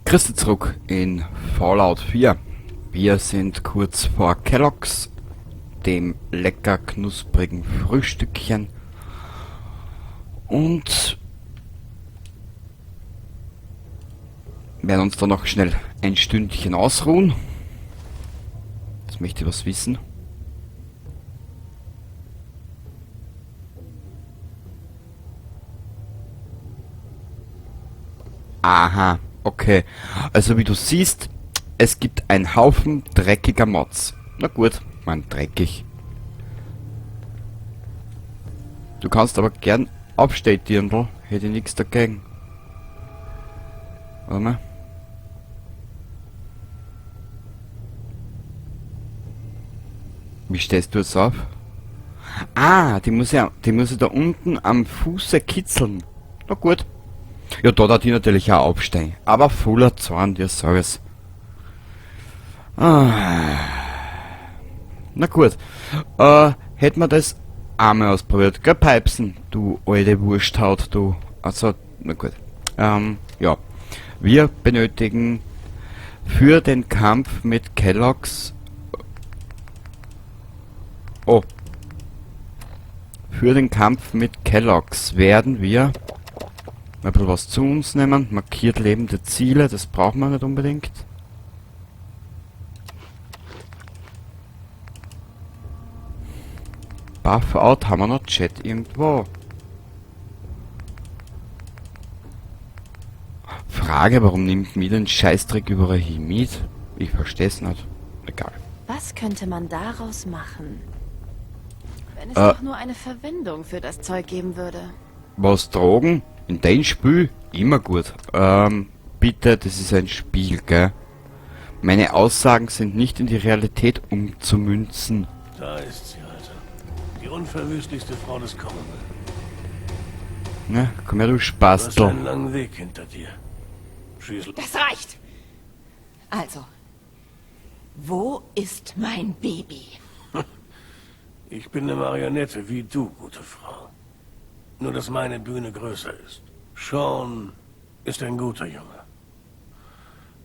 Christi zurück in Fallout 4. Wir sind kurz vor Kellogg's, dem lecker knusprigen Frühstückchen. Und werden uns da noch schnell ein Stündchen ausruhen. Jetzt möchte ich was wissen. Aha, okay. Also wie du siehst, es gibt einen Haufen dreckiger Mods. Na gut, man dreckig. Du kannst aber gern aufstehen, Dirndl. Hätte ich nichts dagegen. Warte mal. Wie stehst du jetzt auf? Ah, die muss ich da unten am Fuße kitzeln. Na gut. Ja, da darf ich natürlich auch aufstehen. Aber voller Zorn, dir sag ich's. Ah. Na gut. Hätten wir das einmal ausprobiert. Gell, Pipesen, du alte Wursthaut, du. Also, na gut. Ja. Wir benötigen für den Kampf mit Kellogg's... Oh. Für den Kampf mit Kellogg's werden wir mal ein bisschen was zu uns nehmen. Markiert lebende Ziele, das brauchen wir nicht unbedingt. Buff out, haben wir noch Chat irgendwo? Frage, warum nimmt mir den Scheißdreck überall hin mit? Ich versteh's nicht. Egal. Was könnte man daraus machen? Wenn es doch nur eine Verwendung für das Zeug geben würde. Was, Drogen? In dein Spiel? Immer gut. Bitte, das ist ein Spiel, gell? Meine Aussagen sind nicht in die Realität umzumünzen. Da ist sie also. Die unverwüstlichste Frau des Commonwealth. Na, komm her, du Du hast Spastel. einen langen Weg hinter dir. Schieß. Das reicht! Also, wo ist mein Baby? Ich bin eine Marionette, wie du, gute Frau. Nur, dass meine Bühne größer ist. Sean ist ein guter Junge.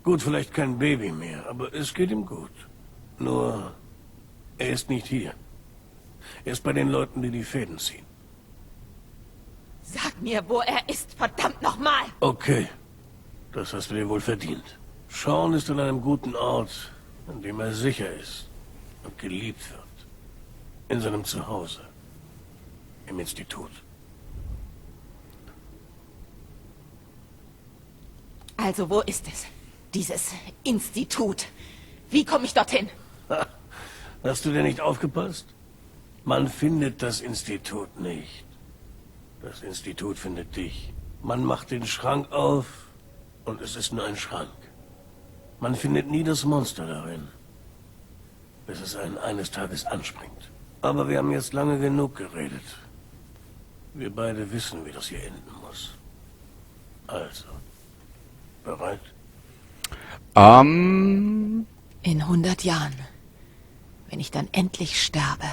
Gut, vielleicht kein Baby mehr, aber es geht ihm gut. Nur, er ist nicht hier. Er ist bei den Leuten, die die Fäden ziehen. Sag mir, wo er ist, verdammt nochmal! Okay, das hast du dir wohl verdient. Sean ist an einem guten Ort, an dem er sicher ist und geliebt wird. In seinem Zuhause. Im Institut. Also, wo ist es? Dieses Institut. Wie komme ich dorthin? Ha, hast du denn nicht aufgepasst? Man findet das Institut nicht. Das Institut findet dich. Man macht den Schrank auf und es ist nur ein Schrank. Man findet nie das Monster darin, bis es einen eines Tages anspringt. Aber wir haben jetzt lange genug geredet. Wir beide wissen, wie das hier enden muss. Also, bereit? In 100 Jahren, wenn ich dann endlich sterbe,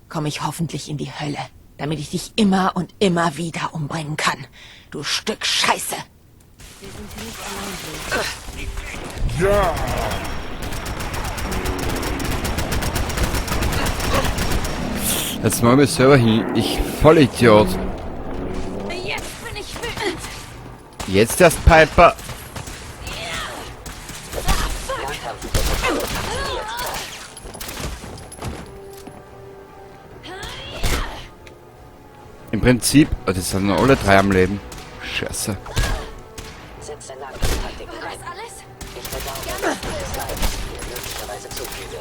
komme ich hoffentlich in die Hölle, damit ich dich immer und immer wieder umbringen kann. Du Stück Scheiße! Wir sind hier nicht allein, Blake. Ja! Jetzt machen wir selber hin. Ich Vollidiot. Jetzt bin ich wütend. Jetzt erst Piper. Im Prinzip, oh, das sind noch alle drei am Leben. Scheiße. Setze Nahkampftaktiken War ein. das alles? Ich bedauere, dass das Leid dir möglicherweise zufüge.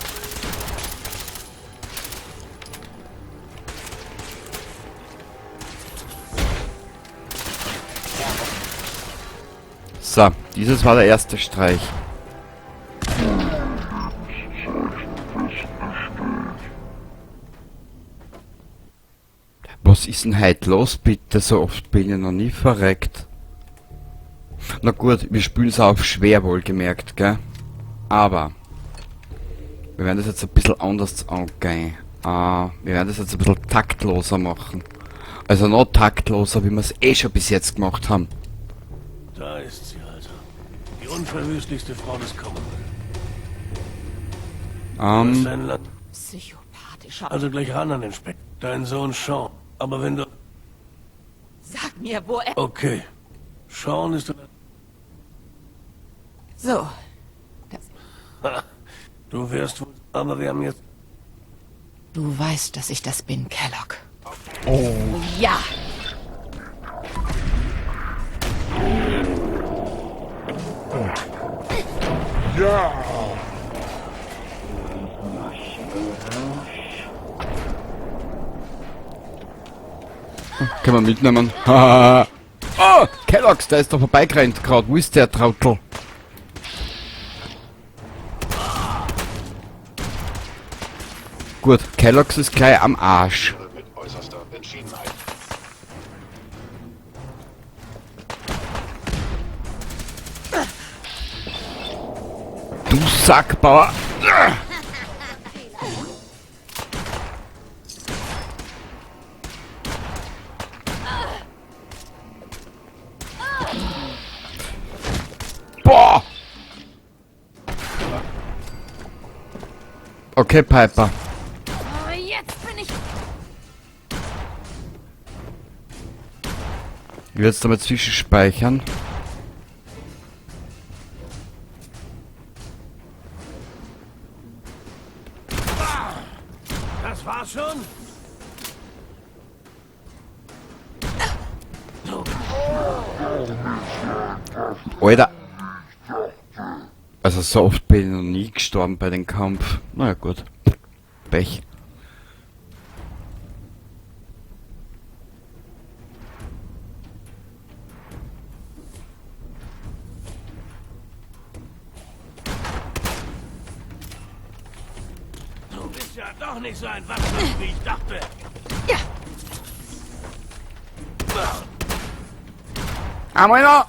So, dieses war der erste Streich. Was ist denn heute los, bitte? So oft bin ich noch nie verreckt. Na gut, wir spülen's auf schwer, wohlgemerkt, gell? Aber wir werden das jetzt ein bisschen anders angehen. Wir werden das jetzt ein bisschen taktloser machen. Also noch taktloser, wie wir's eh schon bis jetzt gemacht haben. Da ist sie also. Die Unverwüstlichste Frau des Commonwealth. Dein Land. Psychopathischer. Also gleich ran an den Speck. Dein Sohn Sean. Aber wenn du... Sag mir, wo er... Okay. Sean ist... So. Das... Du wirst wohl... Aber wir haben jetzt... Du weißt, dass ich das bin, Kellogg. Oh. Ja! Ja! Können wir mitnehmen. Oh, Kellogg's, der ist da vorbeigerannt gerade. Wo ist der Trautel? Gut, Kellogg's ist gleich am Arsch. Mit äußerster Entschiedenheit. Du Sackbauer! Boah! Okay, Piper. Oh, jetzt bin ich... Ich werde jetzt damit zwischenspeichern. Das war's schon? Alter. Also so oft bin ich noch nie gestorben bei dem Kampf. Naja gut. Pech. Du bist ja doch nicht so ein Waschlappen, wie ich dachte. Ja. Einmal noch!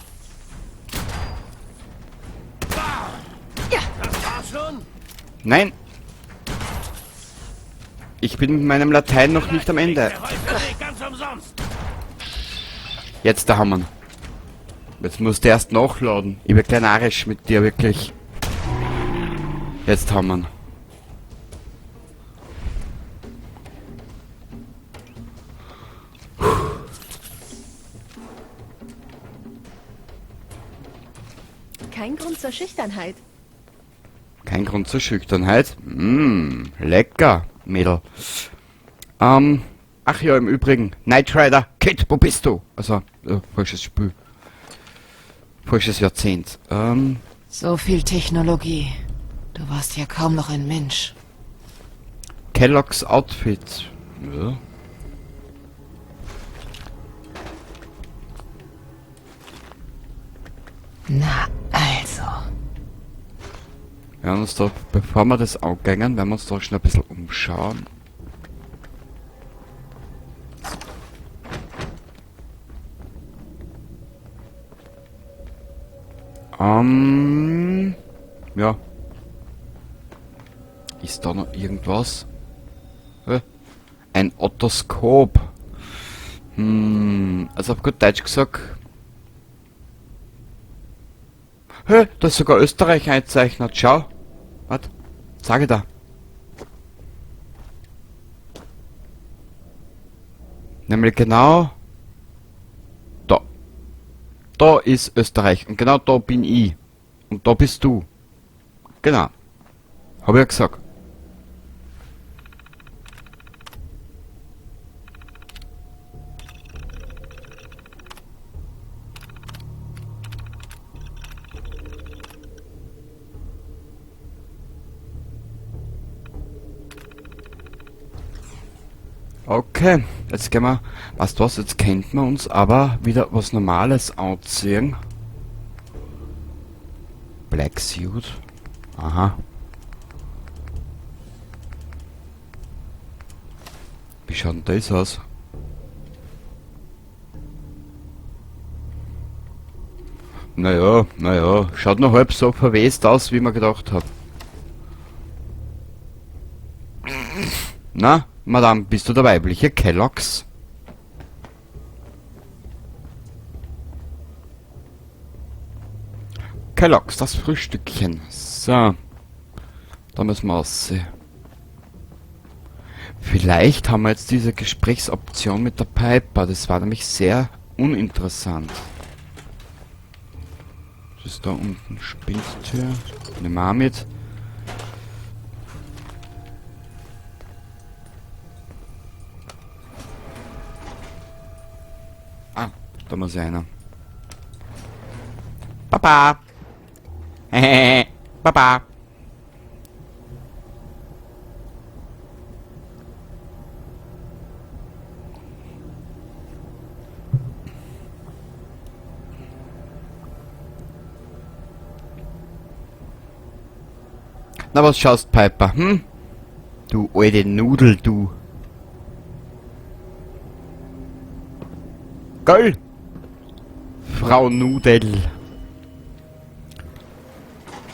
Ja. Das war's schon? Nein! Ich bin mit meinem Latein noch nicht am Ende. Ganz umsonst. Jetzt da haben wir ihn. Jetzt musst du erst nachladen. Ich bin gleich narrisch mit dir, wirklich. Jetzt haben wir ihn. Kein Grund zur Schüchternheit. Kein Grund zur Schüchternheit. Lecker, Mädel. Ach ja, im Übrigen, Knight Rider, Kid, wo bist du? Also, falsches Spiel. Falsches Jahrzehnt. So viel Technologie. Du warst ja kaum noch ein Mensch. Kellogg's Outfit. Ja. Na, also. Wir werden uns da, bevor wir das angehen, werden wir uns da schon ein bisschen umschauen. Ja. Ist da noch irgendwas? Hä? Ein Otoskop. Also auf gut Deutsch gesagt. Hä, da ist sogar Österreich eingezeichnet. Schau. Warte, sag ich da. Nämlich genau da. Da ist Österreich. Und genau da bin ich. Und da bist du. Genau. Hab ich ja gesagt. Okay, jetzt gehen wir, weißt du was, jetzt kennt man uns aber wieder was Normales anziehen. Black Suit. Aha. Wie schaut denn das aus? Naja, naja, schaut noch halb so verwest aus, wie man gedacht hat. Na, Madame, bist du der weibliche Kellogg's? Kellogg's, das Frühstückchen. So. Da müssen wir aussehen. Vielleicht haben wir jetzt diese Gesprächsoption mit der Piper. Das war nämlich sehr uninteressant. Was ist da unten? Spindtür. Nehmen wir auch mit. Ah, da muss einer. Papa! Hehehe. Papa! Na, was schaust, Piper, hm? Du alte Nudel, du. Gell? Frau Nudel.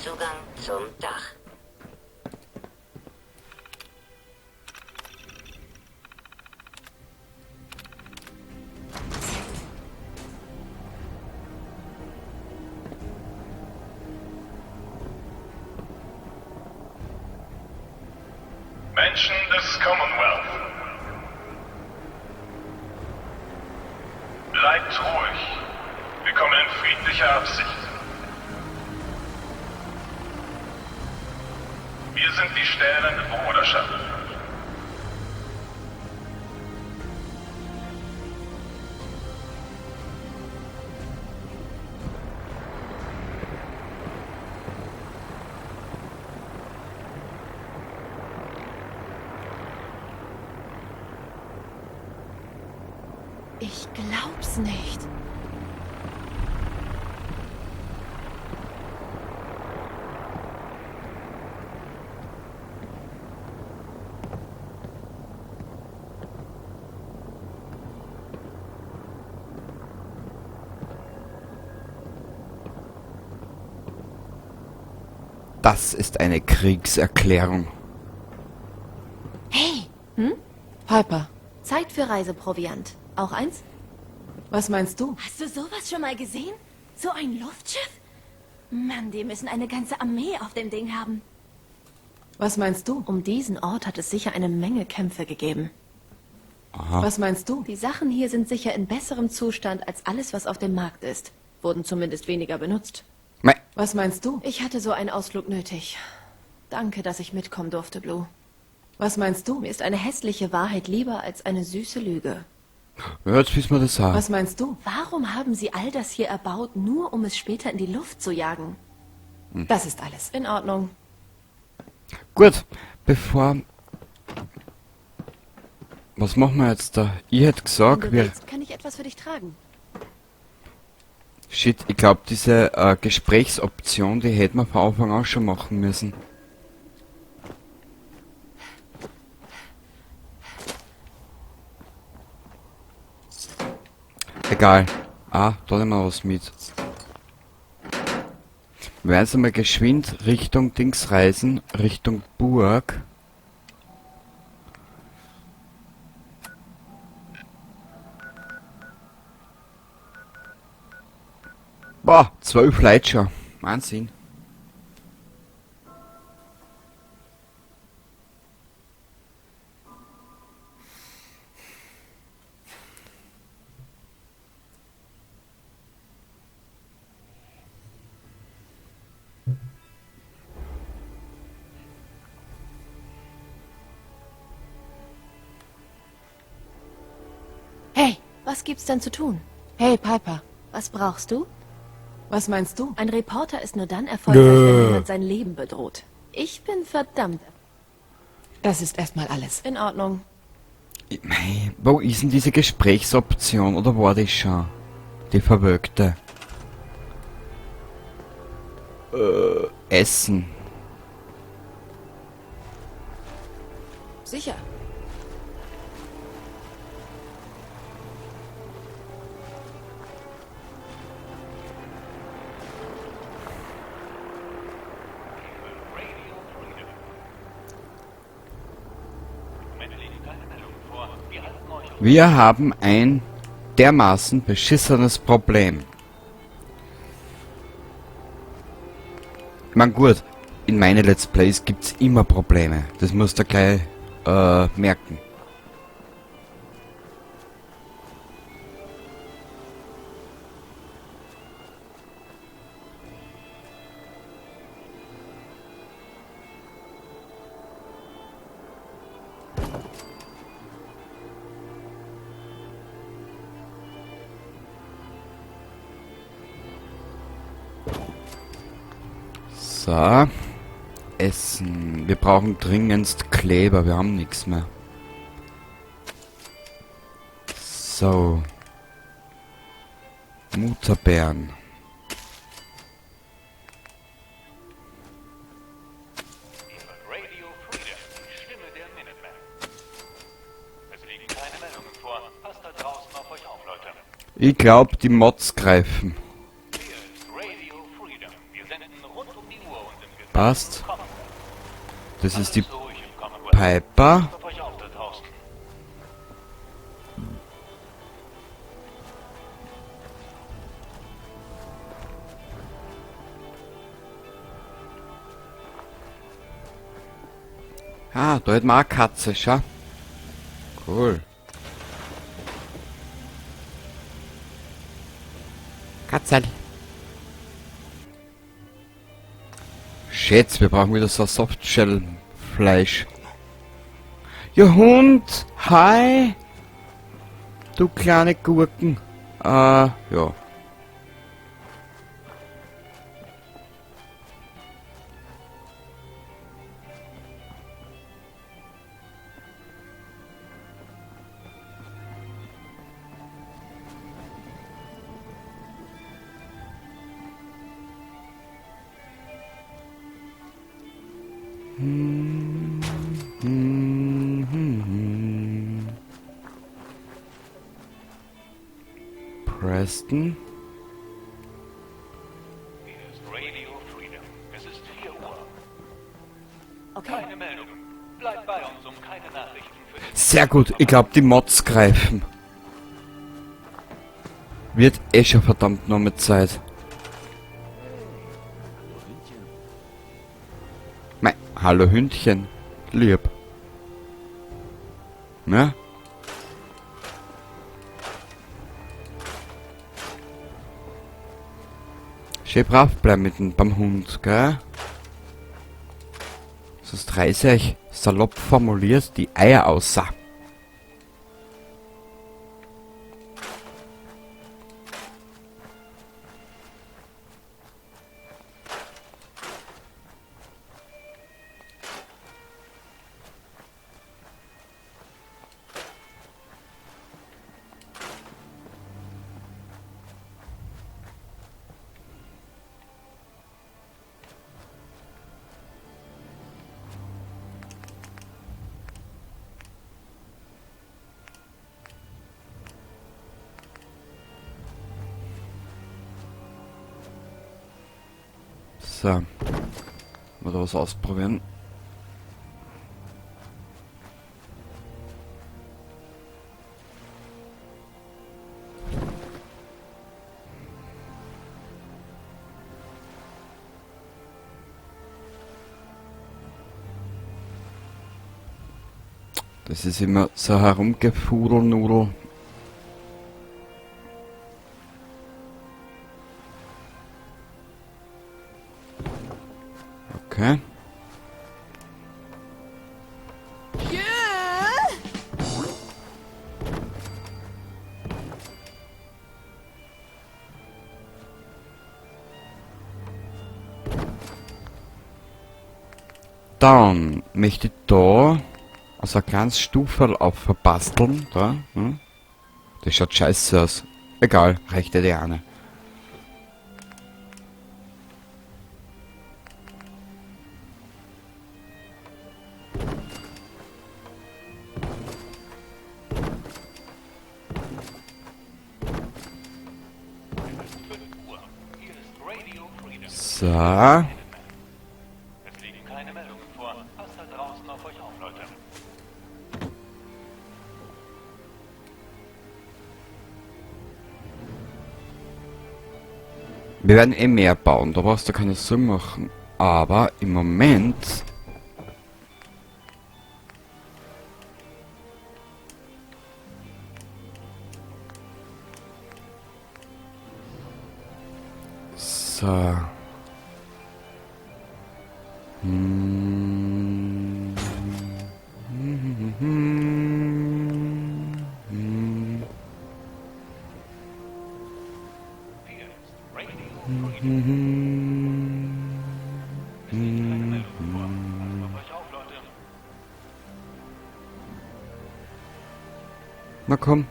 Zugang zum Dach. Menschen des Commonwealth. Bleibt ruhig. Wir kommen in friedlicher Absicht. Wir sind die stählerne Bruderschaft. Ich glaub's nicht. Das ist eine Kriegserklärung. Hey! Hm? Piper. Zeit für Reiseproviant. Auch eins? Was meinst du? Hast du sowas schon mal gesehen? So ein Luftschiff? Mann, die müssen eine ganze Armee auf dem Ding haben. Was meinst du? Um diesen Ort hat es sicher eine Menge Kämpfe gegeben. Aha. Was meinst du? Die Sachen hier sind sicher in besserem Zustand als alles, was auf dem Markt ist. Wurden zumindest weniger benutzt. Mei. Was meinst du? Ich hatte so einen Ausflug nötig. Danke, dass ich mitkommen durfte, Blue. Was meinst du? Mir ist eine hässliche Wahrheit lieber als eine süße Lüge. Ja, jetzt wissen wir das auch. Was meinst du? Warum haben sie all das hier erbaut, nur um es später in die Luft zu jagen? Hm. Das ist alles. In Ordnung. Gut, bevor... Was machen wir jetzt da? Ich hätte gesagt, Wenn du wir... willst, kann ich etwas für dich tragen. Shit, ich glaub, diese Gesprächsoption, die hätten wir von Anfang an schon machen müssen. Egal. Ah, da nehmen wir was mit. Wir werden jetzt einmal geschwind Richtung Dings reisen, Richtung Burg. Boah, 12 Leute schon. Wahnsinn. Hey, was gibt's denn zu tun? Hey, Piper. Was brauchst du? Was meinst du? Ein Reporter ist nur dann erfolgreich, wenn jemand sein Leben bedroht. Ich bin verdammt. Das ist erstmal alles. In Ordnung. Mei, wo ist denn diese Gesprächsoption? Oder war das schon? Die verwirkte. Essen. Sicher. Wir haben ein dermaßen beschissenes Problem. Ich mein, gut, in meine Let's Plays gibt's immer Probleme. Das musst du gleich merken. So. Essen. Wir brauchen dringendst Kleber. Wir haben nichts mehr. So. Mutterbeeren. Radio Freedom, die Stimme der Minutemen. Es liegen keine Meldungen vor. Passt da draußen auf euch auf, Leute. Ich glaub, die Mods greifen. Hier ist Radio Freedom. Wir senden rund um die Uhr und im gesamten Passt. Commonwealth. Das ist die Alles ruhig im Commonwealth. Piper. Passt auf euch auf da draußen. Ah, da hätten wir auch eine Katze, schau. Cool. Katzel. Schätz, wir brauchen wieder so ein Softshell-Fleisch. Ja, Hund! Hi! Du kleine Gurken. Ja. Preston. Hier ist Radio Freedom. Es ist 4 Uhr. Okay. Keine Meldungen. Bleibt bei uns, um keine Nachrichten für den Sehr gut. Ich glaub, die Mods greifen. Wird eh schon verdammt noch mit Zeit. Mei, hallo Hündchen. Lieb. Ne? Schön brav bleiben mit dem, beim Hund, gell? Sonst reiße ich, salopp formuliert, die Eier aus. So. Mal da was ausprobieren. Das ist immer so herumgefudelnudel. Okay. Dann möchte ich da also ein kleines Stufel aufbasteln. Da? Das schaut scheiße aus. Egal, reicht ja die eine. So. Es liegen keine Meldungen vor. Passt da draußen auf euch auf, Leute. Wir werden eh mehr bauen, da brauchst du keine Sorgen machen. Aber im Moment... So. Na komm.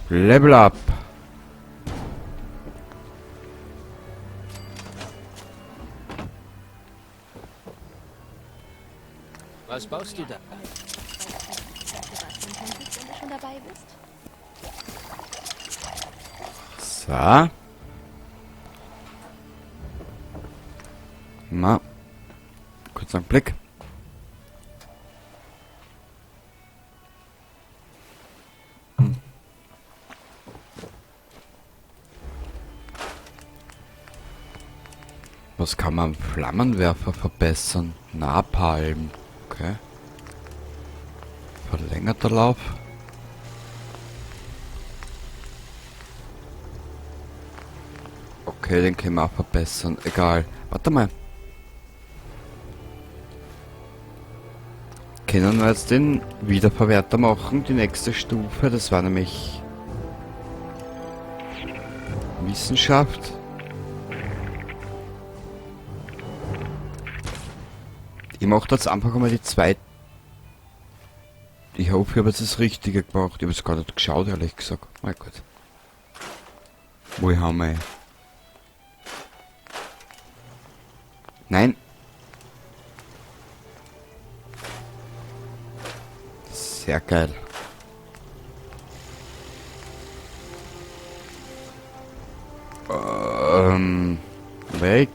Level up. Was baust du da? Wenn du schon dabei bist. So. Na. Kurz einen Blick. Was kann man am Flammenwerfer verbessern? Napalm. Okay. Verlängerter Lauf. Okay, den können wir auch verbessern. Egal. Warte mal. Können wir jetzt den Wiederverwerter machen? Die nächste Stufe. Das war nämlich Wissenschaft. Ich mach jetzt einfach einmal die zweite. Ich hoffe, ich habe jetzt das Richtige gemacht. Ich habe es gar nicht geschaut, ehrlich gesagt. Mein Gott. Wo haben wir? Nein. Sehr geil. Weg.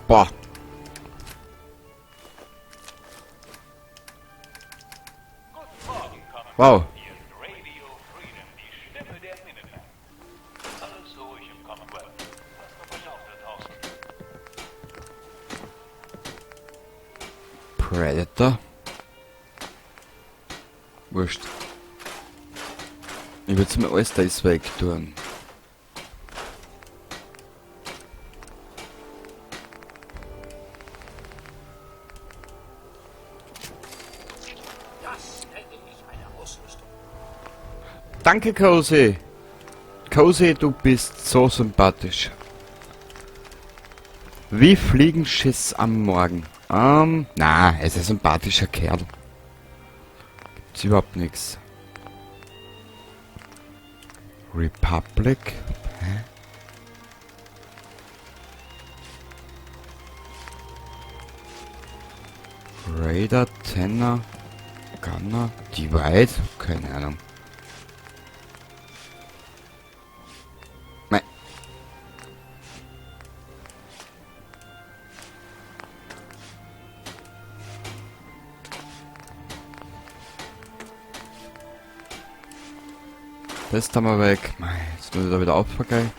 Boah. Wow. Hier ist Radio Freedom, die Stimme der Minutemen. Alles ruhig im Commonwealth. Passt auf euch auf da draußen. Predator. Wurscht. Ich würd's mir alles das weg tun. Danke, Cozy. Cozy, du bist so sympathisch. Wie Fliegenschiss am Morgen. Na, er ist ein sympathischer Kerl. Gibt's überhaupt nix. Republic? Hä? Raider, Tenner, Gunner, Divide? Keine Ahnung. Das haben wir weg. Mei, jetzt muss ich da wieder aufpacken.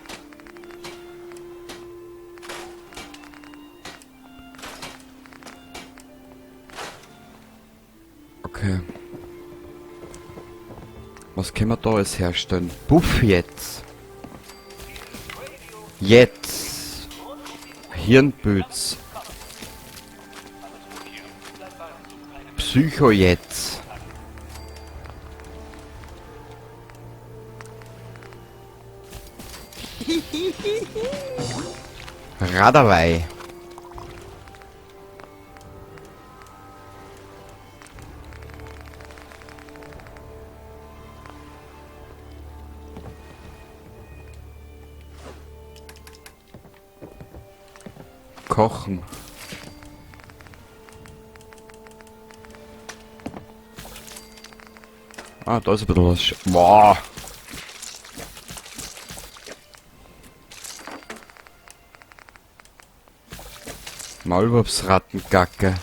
Okay. Was können wir da alles herstellen? Buff jetzt. Jetzt. Hirnbütz. Psycho jetzt. Radawei. Kochen. Ah, da ist ein bisschen was. Boah. Maulwurfsrattenkacke.